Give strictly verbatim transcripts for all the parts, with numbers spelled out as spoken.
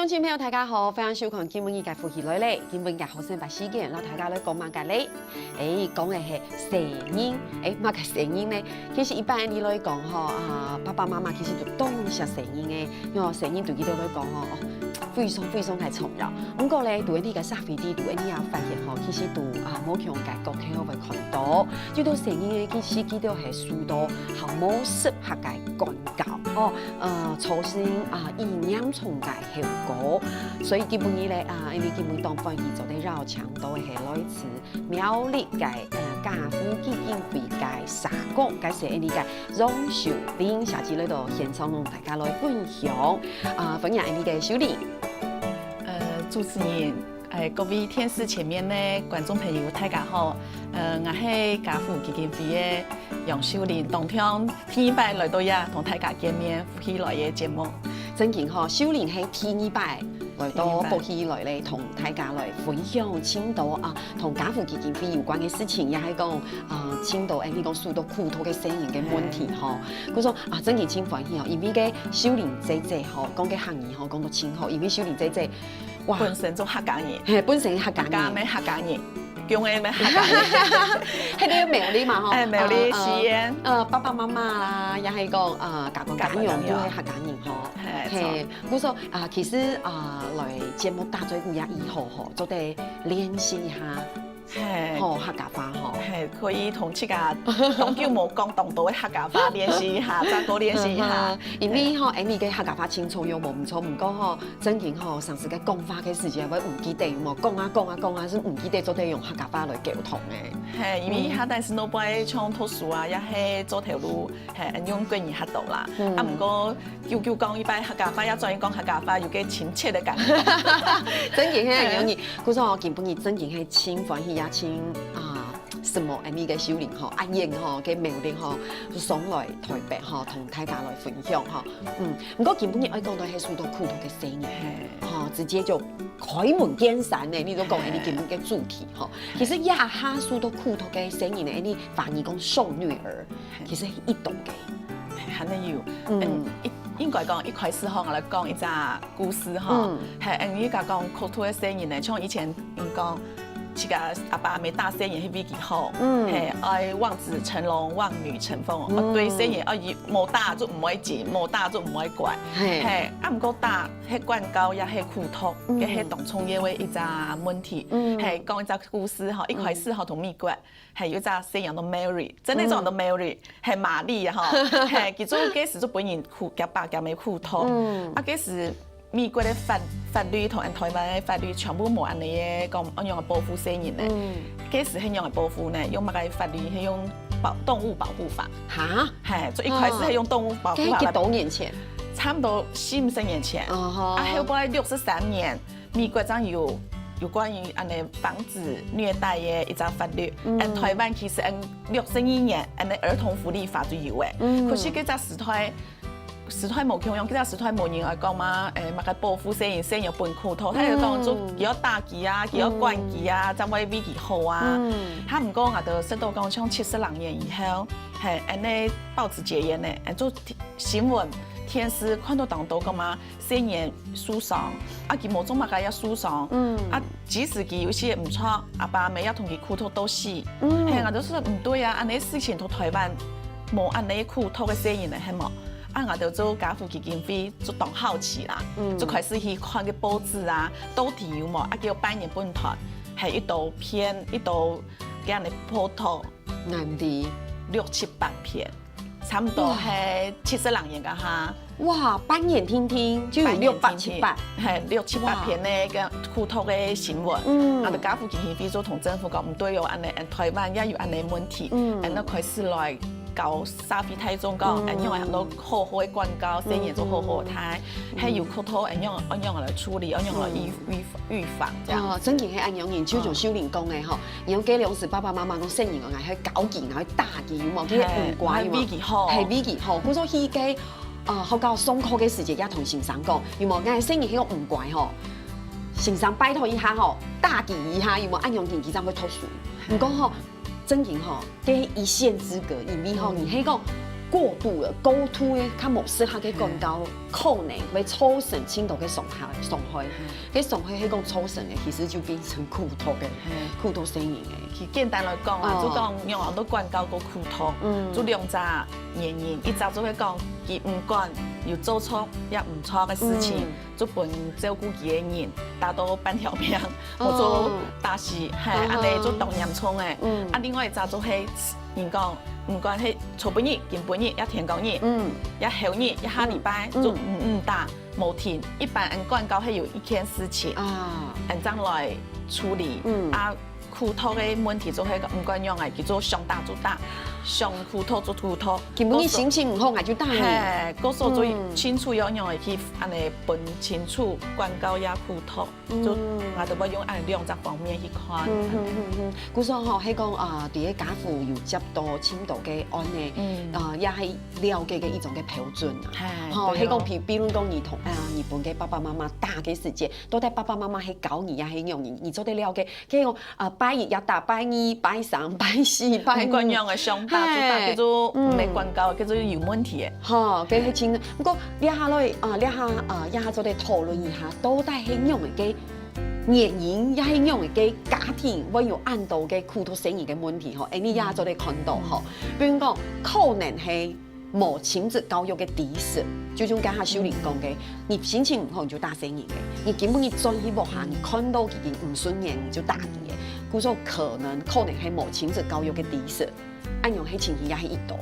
聽眾朋友，大家好，歡迎收看今晡日个福氣來了。今晡日个好生活時間，摎大家來講麼个咧？誒，講个係細人，誒，麼个細人呢？其實一般你來講吼，啊，爸爸媽媽其實都當惜細人个，因為細人對佢兜來講吼，哦，非常非常个重要。毋過咧，對𠊎俚个社會裡，對𠊎俚也發現吼，其實都啊，無像外國个會看到，就到細人个其實佢兜係受到較無適合个管教，哦，呃，造成啊，異嚴重个後果。所以今晡日咧，啊，𠊎俚今晡日當歡喜做得邀請到个係來自苗栗个，呃，家扶基金會个社工，該係𠊎俚个楊秀玲小姐來到現場同大家來分享。啊，歡迎𠊎俚个秀玲。呃，主持人，誒，各位電視前面个觀眾朋友，大家好。呃，𠊎係家扶基金會个楊秀玲，當天第一擺來到這同大家見面，福氣來了節目。正經吼，秀玲係第二擺來到福氣來了，同大家來分享盡多啊，同家扶基金會有關个事情，也係講啊，盡多，誒，你講受到苦毒个細人个問題吼。故所啊，正經盡歡喜哦，因為个秀玲姐姐吼，講个客語吼，講到盡好，因為秀玲姐姐，哇，本身做客家人，嘿，本身客家人，家咩客家人，中个咩客家人，迄个苗栗嘛吼，誒，苗栗啊，西安，呃，爸爸媽媽啦，也係講啊，家公家娘都係客家人吼，嘿，嘿，故所啊，其實啊，來節目打嘴鼓也以後吼，做得練習一下。 嘿，吼，客家話吼。嘿，可以同自家當久無講當多个客家話練習一下，再過練習一下。因為吼，𠊎俚个客家話盡重要無毋著，毋過吼，正經吼，常時个講話个時節會毋記得，有無？講啊講啊講啊，係毋記得做得用客家話來溝通个。嘿，因為下但係都毋會像讀書啊，也係做頭路，嘿，用國語較多啦。啊，毋過久久講一擺客家話，也轉去講客家話，有个親切个感覺。正經係恁樣。 故所吼，今晡日正經係盡歡喜，也盡啊，承蒙𠊎俚个秀玲吼，恁遠吼，个苗栗吼，上來台北吼，同大家來分享吼。嗯，毋過今晡日愛講到係受到苦毒个細人，吼，直接就開門見山呢，你都講𠊎俚今晡日个主題吼。其實這下受到苦毒个細人呢，𠊎俚華語講受虐兒，其實一種个。還能有，嗯，應應該講一開始吼，𠊎來講一隻故事吼，嗯，係，因為講苦毒个細人呢，像以前 嗯，講，自家阿爸阿姆打細人去為佢好，嗯，嘿，愛望子成龍，望女成鳳，嗯，對細人愛無打就毋會精，無打就毋會乖，嘿，嘿，啊，毋過打，係管教也係苦毒，嗯，該係當重要个一隻問題，嗯，嘿，講一隻故事吼，一開始吼同美國，嘿，有一隻細人叫Mary，真个安到Mary，嘿，瑪麗啊吼，嘿，佢就該時就分人苦，佢爸佢姆苦毒，嗯，啊，該時 美國个法法律同𠊎台灣个法律全部無恁樣个講，仰般保護細人呢？該時係仰般保護呢？用麼个法律？係用保動物保護法。哈？嘿，所以一開始係用動物保護法來。該幾多年前？差毋多四五十年前。啊，後尾六十三年，美國正有有關於恁樣防止虐待个一隻法律。嗯，台灣其實𠊎六十二年，恁樣兒童福利法就有个。嗯，可是該隻時代 時代無共樣，該隻時代無人愛講嘛，誒，麼个保護細人，細人分苦毒，佢就講就佢愛打佢啊，佢愛管佢啊，正會為佢好啊。嗯，啊，毋過𠊎兜識到講，像七十零年以後，嘿，恁樣報紙節目呢，誒，做新聞、電視看到當多講嘛，細人受傷，啊，佢無做麼个也受傷，嗯，啊，即使佢有些毋著，阿爸阿姆也同佢苦毒到死，嗯，嘿，𠊎兜說毋對啊，恁樣事情在台灣無恁樣苦毒个細人呢，係無？ 啊，𠊎兜做家扶基金會就當好奇啦，嗯，就開始去看个報紙啊，到底有無啊，叫半年半段，還一到篇，一到恁樣報導，恁樣六七百篇，差毋多係七十零年个哈。哇，半年定定就有六百七百，嘿，六七百篇个个苦毒个新聞。嗯，啊，就家扶基金會就同政府講，毋對哦，恁樣，恁台灣也有恁樣問題，嗯，恁樣開始來 教社會大眾講，嗯，恁樣來好好个管教，細人做好好个大，嗯，還有苦毒，恁樣，恁樣來處理，恁樣來預，嗯，預，預防這樣。哦，正經係恁樣，就像秀玲講个吼，你用該量時爸爸媽媽講細人哦，愛教佢，愛打佢，有無？佢毋乖，有無？為佢好。係為佢好，故所去該，呃，學校上課个時節，也同先生講，有無？𠊎細人係毋乖吼，先生拜託一下吼，打佢一下，有無？恁樣佢正會讀書。毋過吼， 正經吼，該一線之隔，因為吼，嗯，你係講過度个、過度个，較無適合个管教，可能會造成盡多个傷害，傷害。該傷害係講造成个，其實就變成苦毒个，苦毒細人个。其實簡單來講啊，就講仰般都管教過苦毒，就兩隻原因，一隻就係講佢毋管有做錯也毋錯个事情，就分照顧佢个人打到半條命，無做打死，係，恁呢就當嚴重个。啊，另外一隻就係人講，毋管係昨晡日、今晡日、也天光日、也後日、也下禮拜，就毋毋打，無停。一般人管教係有一件事情，啊，人正來處理。啊，苦毒个問題就係毋管仰仔，佢就想打就打，想苦毒就苦毒。今晡日心情毋好，𠊎就打你。係，故所最清楚要仰仔去恁呢分清楚管教也苦毒。 就𠊎都會用恁兩隻方面去看。嗯哼哼哼，故所吼，係講啊，在該家父有接到盡多个案例，啊，也係了解个一種个標準啊。吼，係講比比如講你同啊，你分个爸爸媽媽打个時節，到底爸爸媽媽係教你也係用你，你做得了解，可以講啊，拜一也打拜二、拜三、拜四、拜五，毋管仰个想打就打，叫做毋係管教，叫做有問題个。吼，該係真。不過這下來啊，這下啊，這下做得討論一下，到底係仰个 原因，也係仰个家庭會有恁多个苦毒細人个問題吼，恁呢也做得看到吼。比如講，可能係無親子教育个知識，就像剛才秀玲講个，你心情毋好你就打細人个，你根本你轉去屋下，你看到佢毋順眼你就打佢个，故所可能可能係無親子教育个知識。 恁樣，該情形也係一多。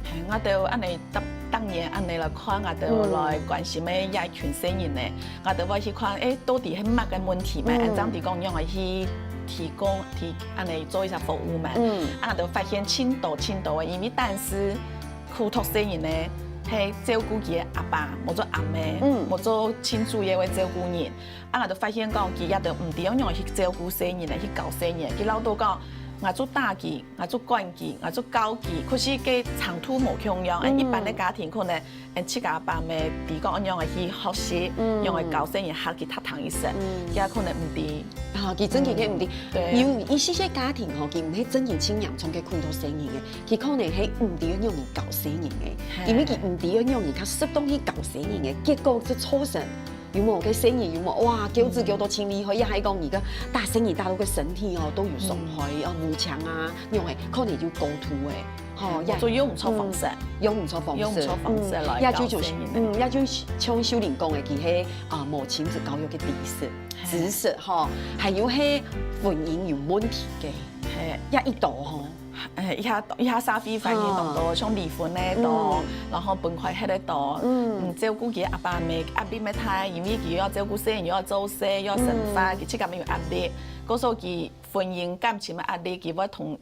係，𠊎兜恁呢當當然恁呢來看，𠊎兜來關心个這一群細人呢，𠊎兜會去看，欸，到底係麼个問題嘛？恁樣知講仰仔去提供提恁呢做一下服務嘛？啊，𠊎兜發現盡多盡多个，因為當時苦毒細人呢，係照顧佢个阿爸，無做阿姆，無做親主要个照顧人。 啊，𠊎兜發現講，佢也都毋知仰仔去照顧細人呢，去教細人，佢恅著講，𠊎就打佢，𠊎就管佢，𠊎就教佢，可是該程度無共樣。欸，一般个家庭可能，欸，自家爸姆知講仰仔去學習，仰仔教細人，喊佢讀讀醫生，佢也可能毋知。啊，佢真正个毋知。對。有一些些家庭吼，佢毋係真正盡嚴重个苦毒細人个，佢可能係毋知仰仔教細人个，因為佢毋知仰仔較適當去教細人个，結果就造成 有無？該細人有無？哇，噭眵噭到盡厲害，也係講你个打細人打到个身體哦，都有傷害，哦，嗚嗆啊，仰仔，可能就過度个，吼，也做用毋著方式，用毋著方式，用毋著方式來也就像，教細人。嗯，也就像秀玲講个，佢係啊，無親子教育个知識，知識吼，還有係婚姻有問題个，係，也一多吼。 欸，這下這下社會環境當多，像離婚个多，然後分開歇个多，嗯，照顧佢阿爸阿姆壓力乜大，因為佢又愛照顧細人，又愛做事，又愛生活，佢自家乜有壓力，故所佢婚姻感情个壓力，佢會同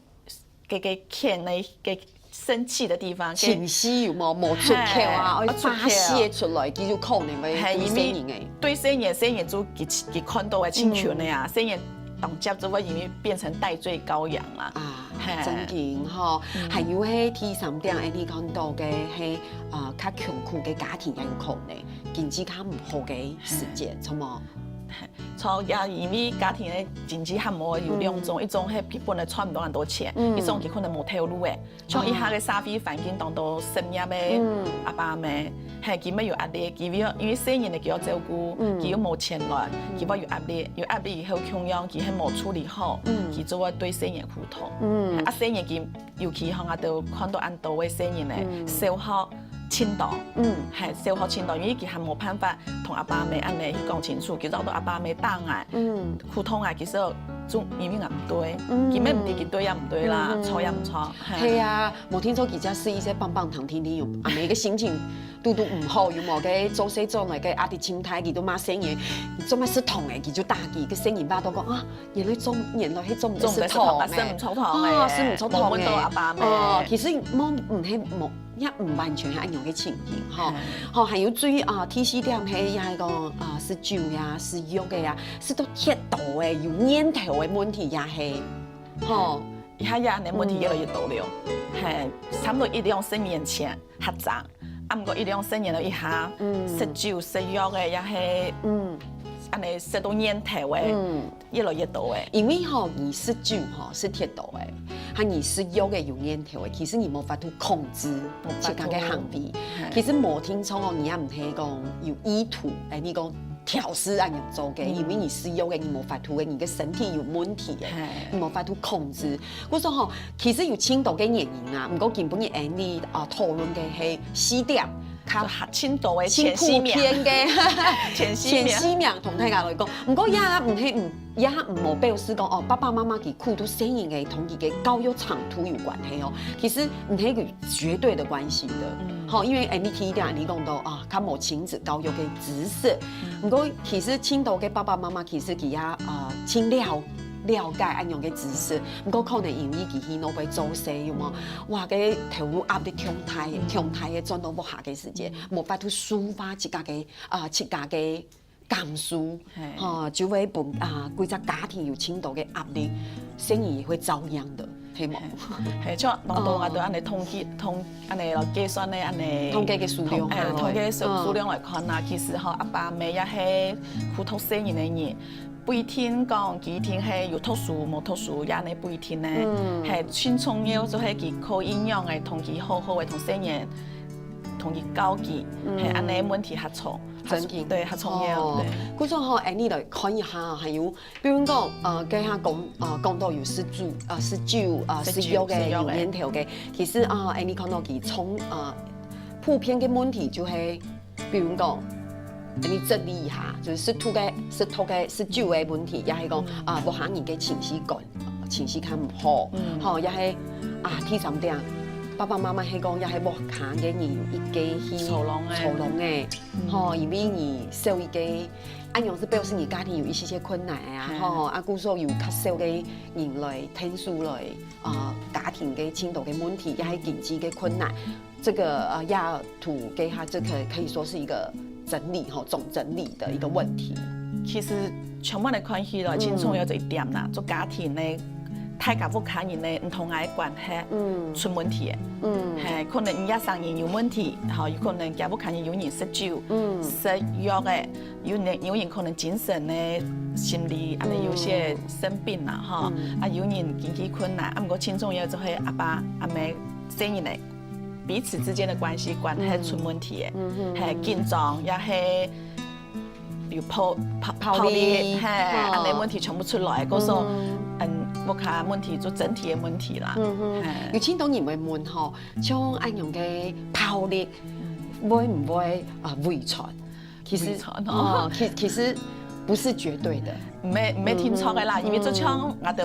該該欠个該生氣个地方，該情緒有無？無出口啊，係，愛發洩出來，佢就可能會對細人个。係，因為對細人，細人就佢佢看到个親像个啊，細人當接就會因為變成代罪羔羊啦。啊。 係。正經吼，還有係第三點，𠊎兜看到个係，呃，較窮苦个家庭也有可能，經濟較毋好个時節，著無？著，也因為家庭个經濟較無好，有兩種，一種係佢本來賺毋到恁多錢，一種佢可能無頭路个。像這下个社會環境當多失業个阿爸阿姆，係，佢乜有壓力，佢為因為細人个佢愛照顧，佢又無錢來，佢會有壓力，有壓力以後共樣佢係無處理好，佢就會對細人苦 痛。嗯。啊，細人佢，尤其吼，𠊎兜看到恁多个細人呢，小學盡多，嗯。係，小學盡多，因為佢還無辦法同阿爸阿姆恁呢去講清楚，佢恅著阿爸阿姆打𠊎，嗯。苦痛𠊎，其實就因為𠊎毋對，嗯。佢乜毋知佢對也毋對啦，嗯，嗯。著也毋著，係。係啊，無定著佢就係一隻棒棒糖，定定有阿姆个心情 堵堵毋好，有無？該做事做來个壓力盡大，佢都罵細人，你做麼个食糖个，佢就打佢。該細人恅著講啊，原來做，原來係做毋得食糖个，做毋得食糖个，食毋著糖个，啊，食毋著糖个。無問到阿爸阿姆。哦，其實無，毋係無，也毋完全係恁樣个情形，吼。嗯。吼，還有注意啊，第四點係也係講啊，食酒呀，食藥个呀，食到忒多个，有癮頭个問題也係，吼。嗯。這下也恁呢問題越來越多了，嗯。係，差毋多一兩十年前 較早。啊，毋過一兩十年了以下，嗯。食酒食藥个也係，嗯。恁樣食到癮頭个，嗯。越來越多个。因為吼，你食酒吼，食忒多个，還有你食藥个有癮頭个，其實你無法度控制自家个行為。無法度。嘿。其實無定著哦，你也毋係講有意圖，哎，你講挑事恁樣做个，嗯。因為你食藥个，你無法度个，你个身體有問題个，嘿。你無法度控制。故所吼，其實有盡多个原因啊，毋過今晡日Annie啊討論个係四點。 較較盡多个前四名。盡普遍个前四名。前四名同大家來講。毋過也毋係，嗯，也毋好表示講，哦，爸爸媽媽佢苦，都細人个同佢个教育程度有關係哦。其實毋係有絕對的關係的。嗯。吼，因為Annie第一點你講到，啊，較無親子教育个知識。嗯。毋過其實盡多个爸爸媽媽其實佢也，呃，盡了，了解恁樣个知識。毋過可能因為佢去外背做事，有無？哇，个頭路壓力強大个，嗯。強大个，轉到屋下个時節， 無法度抒發自家个，啊，自家个感受，嘿。吼，就會分，啊，歸隻家庭有盡多个壓力，生意也會遭殃的，係無？嘿，嘿，像當多啊，哦。都恁樣統計，統，恁樣咯，計算个恁樣，統計个數量統，哎，下來。統計數，嗯。數量來看啊，其實吼，阿爸阿姆也係苦讀細人个人， 不一定講佢一定係有讀書無讀書，也恁樣不一定呢。嗯。係，盡重要就係佢靠仰仔个同佢好好个同細人，同佢教佢，嗯。係，恁樣問題較重，較，真个。對，較重要，哦。對。故所吼，哎，你來看一下，還有，比如講，呃，這下講，呃，講到有食酒，呃，食酒，呃，食酒，食藥个，食藥个。有癮頭个，其實啊，哎，你看到佢從，呃，普遍个問題就係 比如講，你整理一下，就係食毒个、食毒个、食酒个問題，也係講，嗯。啊，屋下人个情緒管，情緒較毋好，嗯。吼，也係，啊，第三點，爸爸媽媽係講，也係屋下个人有一個去操弄个。操弄个，嗯。吼，因為你少一個，恁樣係表示你家庭有一些些困難啊，嘿。吼，啊，故所有較少个人來𢯭手來，啊，家庭个盡多个問題，也係經濟个困難。 這個，呃，也圖給他，這可，可以說是一個整理吼，總整理的一個問題。其實全部來看起來，嗯。盡重要就一點啦，做家庭呢，大家屋下人呢，毋同个關係，嗯。出問題个。嗯。嘿，可能你這儕人有問題，吼，有可能佢屋下人有人食酒，嗯。食藥个，有人，有人可能精神个、心理，恁樣有些生病啦，吼，嗯。啊，有人經濟困難，啊，毋過盡重要就係阿爸阿姆細人呢， 彼此之間个關係，關係出問題个，嗯哼。嘿，緊張，也係有暴，暴，暴力，暴力，嘿，哦。恁樣問題全部出來，故所，嗯哼。嗯，屋下問題就整體个問題啦，嗯哼。嘿。有盡多人會問吼，像恁樣个暴力，嗯。會毋會，啊，遺傳？ 其實，遺傳哦。哦，其，其實不是絕對的。毋係，毋係定著个啦，嗯，因為就像𠊎兜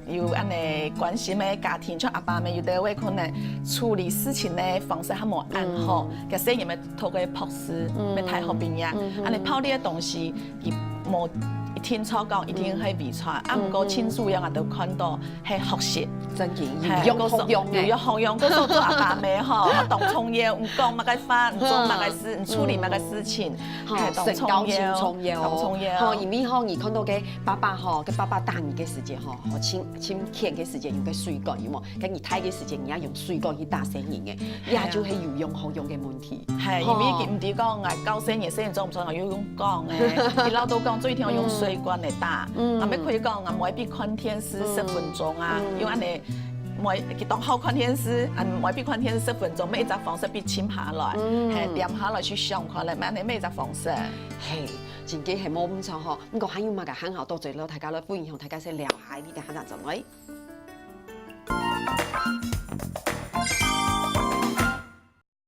有恁樣關心个家庭，像阿爸阿姆有兜位可能處理事情个方式較無恁好，嗯。假設你們讀个博士，嗯。乜大學畢業，嗯哼。恁樣暴力个東西，佢無一定著講一定係遺傳，啊，嗯。毋過盡主要𠊎兜看到 係學習。真个，嘿，有樣學樣欸。有樣學樣，故所做阿爸阿姆吼，當重要，你講麼个話，你做麼个事，你處理麼个事情，吼，嘿，當重要，身教真重要。當重要。吼，因為吼，你看到个爸爸吼，个爸爸打你个時節吼，吼，親，親欠个時節有个水管，有無？該你大个時節，你也用水管去打細人欸，也就係有樣學樣个問題。 嘿，因為佢毋知講，𠊎教細人，細人做毋出，𠊎又用講个，佢老豆講，最緊愛用水管來打。嗯。𠊎乜可以講，𠊎每日看電視十分鐘啊，嗯。用恁樣，每，佢當好看電視，啊，每日看電視十分鐘，每一隻方式分佢靜下來，嗯。嘿，恬下來去想看咧，恁樣每一隻方式。嘿，真个係無毋著吼，毋過還有麼个還好，多謝了大家來分享，大家先聊下，你等下再轉來。